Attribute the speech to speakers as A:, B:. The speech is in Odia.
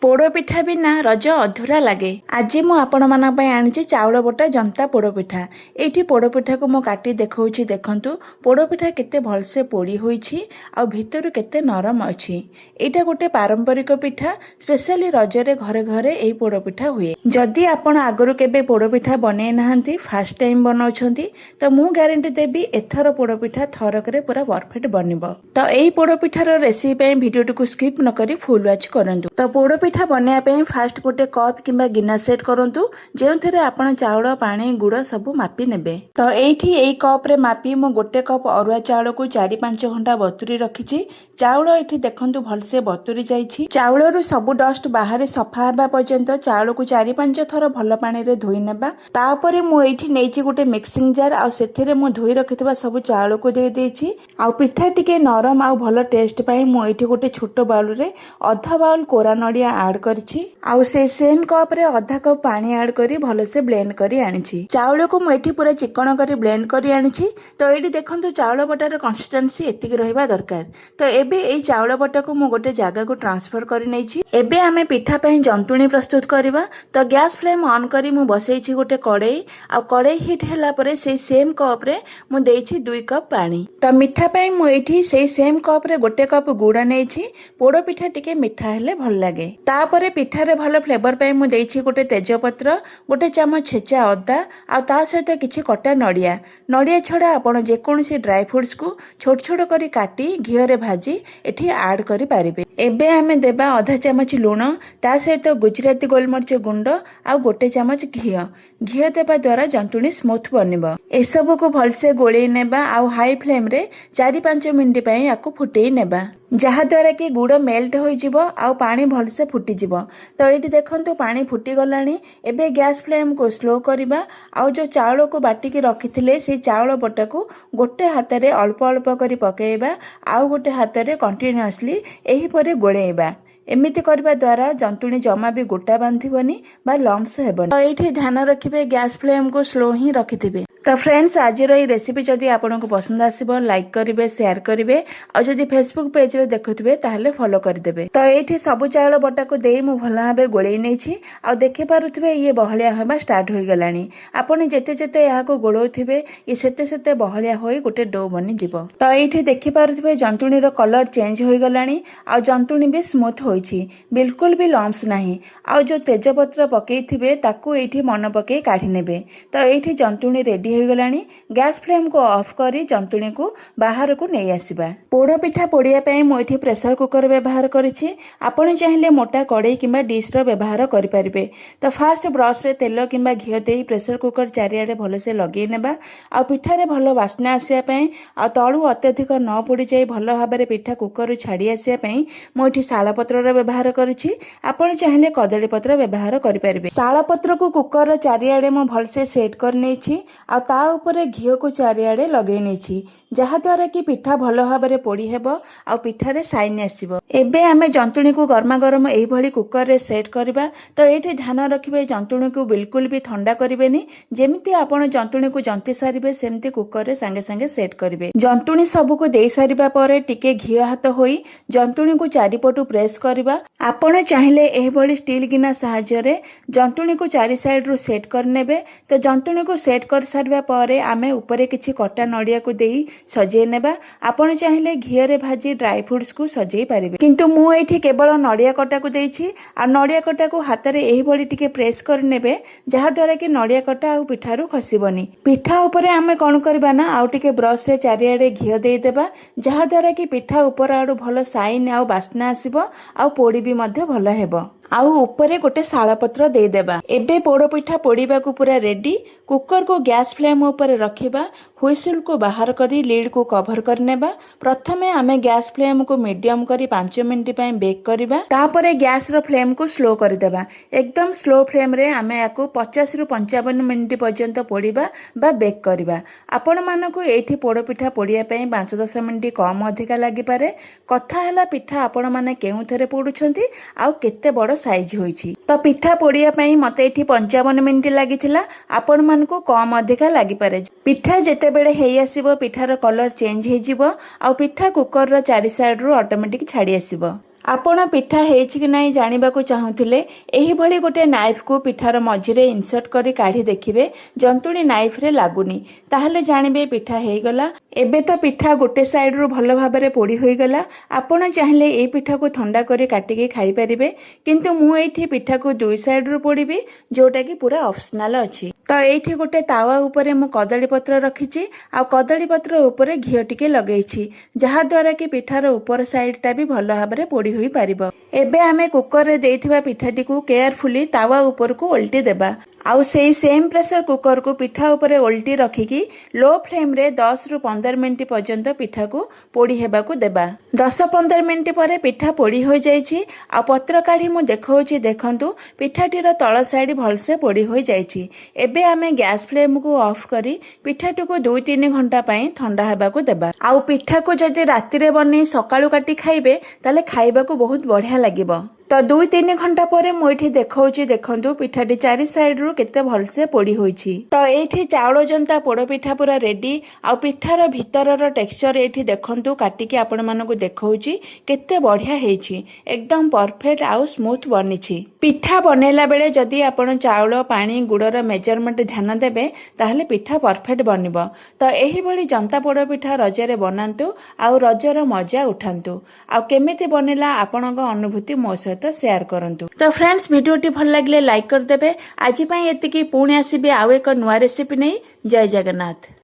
A: ପୋଡ଼ପିଠା ବିନା ରଜ ଅଧୁରା ଲାଗେ। ଆଜି ମୁଁ ଆପଣମାନଙ୍କ ପାଇଁ ଆଣିଛି ଚାଉଳ ବଟା ଜନ୍ତା ପୋଡ଼ପିଠା। ଏଇଠି ପୋଡ଼ପିଠାକୁ ମୁଁ କାଟି ଦେଖାଉଛି। ଦେଖନ୍ତୁ, ପୋଡ଼ପିଠା କେତେ ଭଲସେ ପୋଡ଼ି ହୋଇଛି ଆଉ ଭିତରୁ କେତେ ନରମ ଅଛି। ଏଇଟା ଗୋଟେ ପାରମ୍ପରିକ ପିଠା। ସ୍ପେଶାଲି ରଜରେ ଘରେ ଘରେ ଏଇ ପୋଡ଼ପିଠା ହୁଏ। ଯଦି ଆପଣ ଆଗରୁ କେବେ ପୋଡ଼ପିଠା ବନେଇ ନାହାନ୍ତି, ଫାଷ୍ଟ ଟାଇମ୍ ବନାଉଛନ୍ତି, ତ ମୁଁ ଗ୍ୟାରେଣ୍ଟି ଦେବି, ଏଥର ପୋଡ଼ପିଠା ଥରକରେ ପୁରା ପରଫେକ୍ଟ ବନିବ। ତ ଏଇ ପୋଡ଼ପିଠାର ରେସିପି ପାଇଁ ଭିଡ଼ିଓଟିକୁ ସ୍କିପ୍ ନ କରି ଫୁଲ୍ ୱାଚ୍ କରନ୍ତୁ। ତ ପୋଡ଼ପିଠା ବନେଇବା ପାଇଁ ଫାଷ୍ଟ ଗୋଟେ କପ୍ କିମ୍ବା ଗିନା ସେଟ୍ କରନ୍ତୁ, ଯେଉଁଥିରେ ଆପଣ ଚାଉଳ, ପାଣି, ଗୁଡ଼ ସବୁ ମାପି ନେବେ। ତ ଏଇଠି ଏଇ କପ୍ରେ ମାପି ମୁଁ 1 କପ୍ ଅରୁଆ ଚାଉଳକୁ 4-5 ଘଣ୍ଟା ବତୁରି ରଖିଛି। ଚାଉଳ ଏଠି ଦେଖନ୍ତୁ, ଭଲସେ ବତୁରି ଯାଇଛି। ଚାଉଳରୁ ସବୁ ଡଷ୍ଟ ବାହାରେ ସଫା ହେବା ପର୍ଯ୍ୟନ୍ତ ଚାଉଳକୁ 4-5 ଥର ଭଲ ପାଣିରେ ଧୋଇ ନେବା। ତାପରେ ମୁଁ ଏଇଠି ନେଇଛି ଗୋଟେ ମିକ୍ସିଂ ଜାର୍ ଆଉ ସେଥିରେ ମୁଁ ଧୋଇ ରଖିଥିବା ସବୁ ଚାଉଳକୁ ଦେଇ ଦେଇଛି। ଆଉ ପିଠା ଟିକେ ନରମ ଆଉ ଭଲ ଟେଷ୍ଟ ପାଇଁ ମୁଁ ଏଇଠି ଗୋଟେ ଛୋଟ ବାଉଲରେ ଅଧା ବାଉଲ କୋରା ନଡ଼ିଆ ଆଡ୍ କରିଛି ଆଉ ସେ ସେମ୍ କପ୍ରେ ଅଧା କପ୍ ପାଣି ଆଡ୍ କରି ଭଲସେ ବ୍ଲେଣ୍ଡ କରି ଆଣିଛି। ଚାଉଳକୁ ମୁଁ ଏଠି ପୁରା ଚିକଣ କରି ବ୍ଲେଣ୍ଡ କରି ଆଣିଛି। ତ ଏଇଠି ଦେଖନ୍ତୁ, ଚାଉଳ ବଟାର କନସିଷ୍ଟେନ୍ସି ଏତିକି ରହିବା ଦରକାର। ତ ଏବେ ଏଇ ଚାଉଳ ବଟାକୁ ମୁଁ ଗୋଟେ ଜାଗାକୁ ଟ୍ରାନ୍ସଫର କରି ନେଇଛି। ଏବେ ଆମେ ପିଠା ପାଇଁ ଜନ୍ତୁଣି ପ୍ରସ୍ତୁତ କରିବା। ତ ଗ୍ୟାସ୍ ଫ୍ଲେମ୍ ଅନ୍ କରି ମୁଁ ବସେଇଛି ଗୋଟେ କଡ଼େଇ ଆଉ କଡ଼େଇ ହିଟ୍ ହେଲା ପରେ ସେଇ ସେମ୍ କପ୍ରେ ମୁଁ ଦେଇଛି 2 କପ୍ ପାଣି। ତ ମିଠା ପାଇଁ ମୁଁ ଏଇଠି ସେଇ ସେମ୍ କପ୍ରେ 1 କପ୍ ଗୁଡ଼ ନେଇଛି। ପୋଡ଼ ପିଠା ଟିକେ ମିଠା ହେଲେ ଭଲ ଲାଗେ। ତାପରେ ପିଠାରେ ଭଲ ଫ୍ଲେଭର ପାଇଁ ମୁଁ ଦେଇଛି ଗୋଟେ ତେଜପତ୍ର, 1 ଚାମଚ ଛେଚା ଅଦା ଆଉ ତା ସହିତ କିଛି କଟା ନଡ଼ିଆ। ନଡ଼ିଆ ଛଡ଼ା ଆପଣ ଯେକୌଣସି ଡ୍ରାଇ ଫ୍ରୁଟ୍ସକୁ ଛୋଟ ଛୋଟ କରି କାଟି ଘିଅରେ ଭାଜି ଏଠି ଆଡ୍ କରିପାରିବେ। ଏବେ ଆମେ ଦେବା ଅଧା ଚାମଚ ଲୁଣ, ତା ସହିତ ଗୁଜୁରାତି ଗୋଲମରିଚ ଗୁଣ୍ଡ ଆଉ 1 ଚାମଚ ଘିଅ। ଘିଅ ଦେବା ଦ୍ୱାରା ଜନ୍ତୁଣି ସ୍ମୁଥ ବନିବ। ଏସବୁକୁ ଭଲସେ ଗୋଳେଇ ନେବା ଆଉ ହାଇ ଫ୍ଲେମ୍ରେ 4-5 ମିନିଟ୍ ପାଇଁ ୟାକୁ ଫୁଟେଇ ନେବା, ଯାହାଦ୍ୱାରା କି ଗୁଡ଼ ମେଲ୍ଟ ହୋଇଯିବ ଆଉ ପାଣି ଭଲସେ ଫୁଟିଯିବ। ତ ଏଇଠି ଦେଖନ୍ତୁ, ପାଣି ଫୁଟିଗଲାଣି। ଏବେ ଗ୍ୟାସ୍ ଫ୍ଲେମ୍କୁ ସ୍ଲୋ କରିବା ଆଉ ଯେଉଁ ଚାଉଳକୁ ବାଟିକି ରଖିଥିଲେ, ସେଇ ଚାଉଳ ବଟାକୁ ଗୋଟେ ହାତରେ ଅଳ୍ପ ଅଳ୍ପ କରି ପକାଇବା ଆଉ ଗୋଟେ ହାତରେ କଣ୍ଟିନ୍ୟୁଅସଲି ଏହିପରି ଗୋଳେଇବା। ଏମିତି କରିବା ଦ୍ୱାରା ଜନ୍ତୁଣି ଜମା ବି ଗୋଟା ବାନ୍ଧିବନି ବା ଲମ୍ସ ହେବନି। ତ ଏଇଠି ଧ୍ୟାନ ରଖିବେ, ଗ୍ୟାସ୍ ଫ୍ଲେମ୍କୁ ସ୍ଲୋ ହିଁ ରଖିଥିବେ। ତ ଫ୍ରେଣ୍ଡସ୍, ଆଜିର ଏଇ ରେସିପି ଯଦି ଆପଣଙ୍କୁ ପସନ୍ଦ ଆସିବ, ଲାଇକ୍ କରିବେ, ସେୟାର କରିବେ ଆଉ ଯଦି ଫେସବୁକ୍ ପେଜରେ ଦେଖୁଥିବେ, ତାହେଲେ ଫଲୋ କରିଦେବେ। ତ ଏଇଠି ସବୁ ଚାଉଳ ବଟାକୁ ଦେଇ ମୁଁ ଭଲ ଭାବେ ଗୋଳେଇ ନେଇଛି ଆଉ ଦେଖିପାରୁଥିବେ, ଇଏ ବହଳିଆ ହେବା ଷ୍ଟାର୍ଟ ହୋଇଗଲାଣି। ଆପଣ ଯେତେ ଯେତେ ଏହାକୁ ଗୋଳଉଥିବେ, ଇଏ ସେତେ ସେତେ ବହଳିଆ ହୋଇ ଗୋଟେ do ବନିଯିବ। ତ ଏଇଠି ଦେଖିପାରୁଥିବେ, ଜନ୍ତୁଣିର କଲର ଚେଞ୍ଜ ହୋଇଗଲାଣି ଆଉ ଜନ୍ତୁଣି ବି ସ୍ମୁଥ ହୋଇଛି, ବିଲକୁଲ ବି ଲମ୍ସ ନାହିଁ। ଆଉ ଯୋଉ ତେଜପତ୍ର ପକେଇଥିବେ, ତାକୁ ଏଇଠି ମନେ ପକେଇ କାଢି ନେବେ। ତ ଏଇଠି ଜନ୍ତୁଣି ରେଡି ହୋଇଗଲାଣି। ଗ୍ୟାସ୍ ଫ୍ଲେମ୍କୁ ଅଫ୍ କରି ଜନ୍ତୁଣିକୁ ବାହାରକୁ ନେଇ ଆସିବା। ପୋଡ଼ ପିଠା ପୋଡ଼ିବା ପାଇଁ ମୁଁ ଏଠି ପ୍ରେସର କୁକର ବ୍ୟବହାର କରିଛି। ଆପଣ ଚାହିଁଲେ ମୋଟା କଡ଼େଇ କିମ୍ବା ଡିସ୍ର ବ୍ୟବହାର କରିପାରିବେ। ତ ଫାଷ୍ଟ ବ୍ରଶରେ ତେଲ କିମ୍ବା ଘିଅ ଦେଇ ପ୍ରେସର କୁକର ଚାରିଆଡ଼େ ଭଲସେ ଲଗେଇ ନେବା। ଆଉ ପିଠାରେ ଭଲ ବାସ୍ନା ଆସିବା ପାଇଁ ଆଉ ତଳୁ ଅତ୍ୟଧିକ ନ ପୋଡ଼ିଯାଇ ଭଲ ଭାବରେ ପିଠା କୁକରରୁ ଛାଡ଼ି ଆସିବା ପାଇଁ ମୁଁ ଏଠି ଶାଳପତ୍ରର ବ୍ୟବହାର କରିଛି। ଆପଣ ଚାହିଁଲେ କଦଳୀ ପତ୍ର ବ୍ୟବହାର କରିପାରିବେ। ଶାଳପତ୍ରକୁ କୁକରର ଚାରିଆଡ଼େ ମୁଁ ଭଲସେ ସେଟ୍ କରିନେଇଛି ଆଉ ତା ଉପରେ ଘିଅକୁ ଚାରିଆଡ଼େ ଲଗେଇ ନେଇଛି, ଯାହାଦ୍ୱାରା କି ପିଠା ଭଲ ଭାବରେ ପୋଡ଼ି ହେବ ଆଉ ପିଠାରେ ସାଇନ୍ ଆସିବ। ଏବେ ଆମେ ଜନ୍ତୁଣିକୁ ଗରମା ଗରମ ଏଇଭଳି କୁକରରେ ସେଟ୍ କରିବା। ତ ଏଇଠି ଧ୍ୟାନ ରଖିବେ, ଜନ୍ତୁଣିକୁ ବିଲକୁଲ ବି ଥଣ୍ଡା କରିବେନି। ଯେମିତି ଆପଣ ଜନ୍ତୁଣିକୁ ଜନ୍ତି ସାରିବେ, ସେମିତି କୁକରରେ ସାଙ୍ଗେ ସାଙ୍ଗେ ସେଟ୍ କରିବେ। ଜନ୍ତୁଣି ସବୁକୁ ଦେଇ ସାରିବା ପରେ ଟିକେ ଘିଅ ହାତ ହୋଇ ଜନ୍ତୁଣିକୁ ଚାରିପଟୁ ପ୍ରେସ୍ କରିବା। ଆପଣ ଚାହିଁଲେ ଏହିଭଳି ଷ୍ଟିଲ୍ ଗିନା ସାହାଯ୍ୟରେ ଜନ୍ତୁଣିକୁ ଚାରି ସାଇଡରୁ ସେଟ୍ କରିନେବେ। ତ ଜନ୍ତୁଣିକୁ ସେଟ୍ କରିସାରିବା ପରେ ଆମେ ଉପରେ କିଛି କଟା ନଡ଼ିଆକୁ ଦେଇ ସଜେଇ ନେବା। ଆପଣ ଚାହିଁଲେ ଘିଅରେ ଭାଜି ଡ୍ରାଇ ଫ୍ରୁଟ୍ସକୁ ସଜେଇ ପାରିବେ, କିନ୍ତୁ ମୁଁ ଏଇଠି କେବଳ ନଡ଼ିଆ କଟାକୁ ଦେଇଛି। ଆଉ ନଡ଼ିଆ କଟାକୁ ହାତରେ ଏହିଭଳି ଟିକେ ପ୍ରେସ୍ କରିନେବେ, ଯାହାଦ୍ୱାରା କି ନଡ଼ିଆ କଟା ଆଉ ପିଠାରୁ ଖସିବନି। ପିଠା ଉପରେ ଆମେ କ'ଣ କରିବା ନା, ଆଉ ଟିକେ ବ୍ରଶରେ ଚାରିଆଡ଼େ ଘିଅ ଦେଇଦେବା, ଯାହାଦ୍ୱାରା କି ପିଠା ଉପର ଆଡ଼ୁ ଭଲ ସାଇନ୍ ଆଉ ବାସ୍ନା ଆସିବ ଆଉ ପୋଡ଼ି ବି ମଧ୍ୟ ଭଲ ହେବ। ଆଉ ଉପରେ ଗୋଟେ ଶାଳପତ୍ର ଦେଇଦେବା। ଏବେ ପୋଡ଼ ପିଠା ପୋଡ଼ିବାକୁ ପୁରା ରେଡି। କୁକରକୁ ଗ୍ୟାସ୍ ଫ୍ଲେମ୍ ଉପରେ ରଖିବା। ହୁଇସିଲକୁ ବାହାର କରି ଲିଡ୍କୁ କଭର କରିନେବା। ପ୍ରଥମେ ଆମେ ଗ୍ୟାସ୍ ଫ୍ଲେମ୍କୁ ମିଡିୟମ କରି 5 ମିନିଟ୍ ପାଇଁ ବେକ୍ କରିବା। ତାପରେ ଗ୍ୟାସ୍ର ଫ୍ଲେମ୍କୁ ସ୍ଲୋ କରିଦେବା। ଏକଦମ ସ୍ଲୋ ଫ୍ଲେମ୍ରେ ଆମେ ୟାକୁ 50ରୁ 55 ମିନିଟ୍ ପର୍ଯ୍ୟନ୍ତ ପୋଡ଼ିବା ବା ବେକ୍ କରିବା। ଆପଣମାନଙ୍କୁ ଏଇଠି ପୋଡ଼ ପିଠା ପୋଡ଼ିବା ପାଇଁ 5-10 ମିନିଟ୍ କମ୍ ଅଧିକା ଲାଗିପାରେ। କଥା ହେଲା, ପିଠା ଆପଣମାନେ କେଉଁଥିରେ ପୋଡ଼ୁଛନ୍ତି ଆଉ କେତେ ବଡ଼ ସାଇଜ୍ ହୋଇଛି। ତ ପିଠା ପୋଡ଼ିବା ପାଇଁ ମୋତେ ଏଇଠି 55 ମିନିଟ୍ ଲାଗିଥିଲା। ଆପଣମାନଙ୍କୁ କମ୍ ଅଧିକା ଲାଗିପାରେ। ପିଠା ଯେତେବେଳେ ହେଇ ଆସିବ, ପିଠାର କଲର ଚେଞ୍ଜ ହେଇଯିବ ଆଉ ପିଠା କୁକରର ଚାରି ସାଇଡରୁ ଅଟୋମେଟିକ୍ ଛାଡ଼ି ଆସିବ। ଆପଣ ପିଠା ହେଇଛି କି ନାହିଁ ଜାଣିବାକୁ ଚାହୁଁଥିଲେ ଏହିଭଳି ଗୋଟେ ନାଇଫ୍କୁ ପିଠାର ମଝିରେ ଇନସର୍ଟ କରି କାଢ଼ି ଦେଖିବେ, ଜନ୍ତୁଣି ନାଇଫ୍ରେ ଲାଗୁନି, ତାହେଲେ ଜାଣିବେ ପିଠା ହେଇଗଲା। ଏବେ ତ ପିଠା ଗୋଟେ ସାଇଡ଼ରୁ ଭଲ ଭାବରେ ପୋଡ଼ି ହୋଇଗଲା। ଆପଣ ଚାହିଁଲେ ଏଇ ପିଠାକୁ ଥଣ୍ଡା କରି କାଟିକି ଖାଇପାରିବେ, କିନ୍ତୁ ମୁଁ ଏଇଠି ପିଠାକୁ ଦୁଇ ସାଇଡ଼ରୁ ପୋଡ଼ିବି, ଯୋଉଟାକି ପୁରା ଅପସନାଲ ଅଛି। ତ ଏଇଠି ଗୋଟେ ତାୱା ଉପରେ ମୁଁ କଦଳୀ ପତ୍ର ରଖିଛି ଆଉ କଦଳୀ ପତ୍ର ଉପରେ ଘିଅ ଟିକେ ଲଗେଇଛି, ଯାହାଦ୍ୱାରା କି ପିଠାର ଉପର ସାଇଡ଼ଟା ବି ଭଲ ଭାବରେ ପୋଡ଼ି ହୋଇପାରିବ। ଏବେ ଆମେ କୁକରରେ ଦେଇଥିବା ପିଠାଟିକୁ କେୟାରଫୁଲି ତାୱା ଉପରକୁ ଓଲଟି ଦେବା ଆଉ ସେଇ ସେମ୍ ପ୍ରେସର କୁକରକୁ ପିଠା ଉପରେ ଓଲଟି ରଖିକି ଲୋ ଫ୍ଲେମ୍ରେ 10ରୁ 15 ମିନିଟ୍ ପର୍ଯ୍ୟନ୍ତ ପିଠାକୁ ପୋଡ଼ି ହେବାକୁ ଦେବା। 10-15 ମିନିଟ୍ ପରେ ପିଠା ପୋଡ଼ି ହୋଇଯାଇଛି ଆଉ ପତ୍ର କାଢ଼ି ମୁଁ ଦେଖାଉଛି। ଦେଖନ୍ତୁ, ପିଠାଟିର ତଳ ସାଇଡ୍ ଭଲସେ ପୋଡ଼ି ହୋଇଯାଇଛି। ଏବେ ଆମେ ଗ୍ୟାସ୍ ଫ୍ଲେମ୍କୁ ଅଫ୍ କରି ପିଠାଟିକୁ 2-3 ଘଣ୍ଟା ପାଇଁ ଥଣ୍ଡା ହେବାକୁ ଦେବା। ଆଉ ପିଠାକୁ ଯଦି ରାତିରେ ବନେଇ ସକାଳୁ କାଟି ଖାଇବେ, ତାହେଲେ ଖାଇବାକୁ ବହୁତ ବଢ଼ିଆ ଲାଗିବ। ତ 2-3 ଘଣ୍ଟା ପରେ ମୁଁ ଏଇଠି ଦେଖାଉଛି। ଦେଖନ୍ତୁ, ପିଠାଟି ଚାରି ସାଇଡରୁ କେତେ ଭଲସେ ପୋଡ଼ି ହୋଇଛି। ତ ଏଇଠି ଚାଉଳ ଜନ୍ତା ପୋଡ଼ ପିଠା ପୁରା ରେଡି। ଆଉ ପିଠାର ଭିତରର ଟେକ୍ସଚର ଏଇଠି ଦେଖନ୍ତୁ, କାଟିକି ଆପଣମାନଙ୍କୁ ଦେଖାଉଛି, କେତେ ବଢ଼ିଆ ହେଇଛି। ଏକଦମ ପରଫେକ୍ଟ ଆଉ ସ୍ମୁଥ ବନିଛି। ପିଠା ବନେଇଲା ବେଳେ ଯଦି ଆପଣ ଚାଉଳ, ପାଣି, ଗୁଡ଼ର ମେଜରମେଣ୍ଟ ଧ୍ୟାନ ଦେବେ, ତାହେଲେ ପିଠା ପରଫେକ୍ଟ ବନିବ। ତ ଏହିଭଳି ଜନ୍ତା ପୋଡ଼ ପିଠା ରଜରେ ବନାନ୍ତୁ ଆଉ ରଜର ମଜା ଉଠାନ୍ତୁ। ଆଉ କେମିତି ବନିଲା, ଆପଣଙ୍କ ଅନୁଭୂତି ମୋ ସହିତ ସେୟାର କରନ୍ତୁ। ତ ଫ୍ରେଣ୍ଡସ୍, ଭିଡ଼ିଓଟି ଭଲ ଲାଗିଲେ ଲାଇକ୍ କରିଦେବେ। ଆଜି ପାଇଁ ଏତିକି। ପୁଣି ଆସିବି ଆଉ ଏକ ନୂଆ ରେସିପି ନେଇ। ଜୟ ଜଗନ୍ନାଥ।